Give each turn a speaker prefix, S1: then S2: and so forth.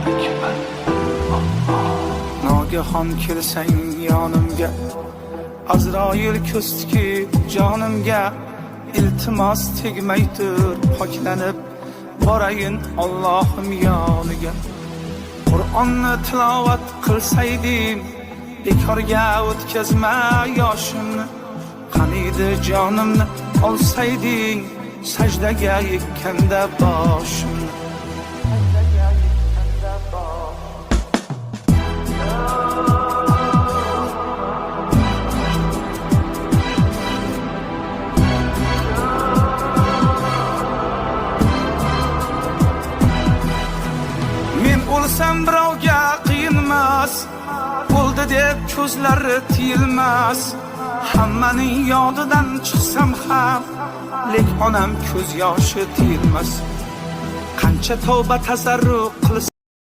S1: Akbar.
S2: Nogahon kelsang yonimga, Azroil ko'z tikib jonimga. Iltimos, tegmay tur, poklanib borayin Allohim yoniga. Qur'onni tilovat qilsaydim, bekorga o'tkazma yoshimni. Qaniydi jonimni olsayding, sajdaga yiqqanda boshimni. Men o'lsam birovga qiyinmas, o'ldi deb ko'zlari tiyilmas. Hammaning yodidan chiqsam ham, lek onam ko'z yoshi tiyilmas. Qancha tavba tazarru qilsam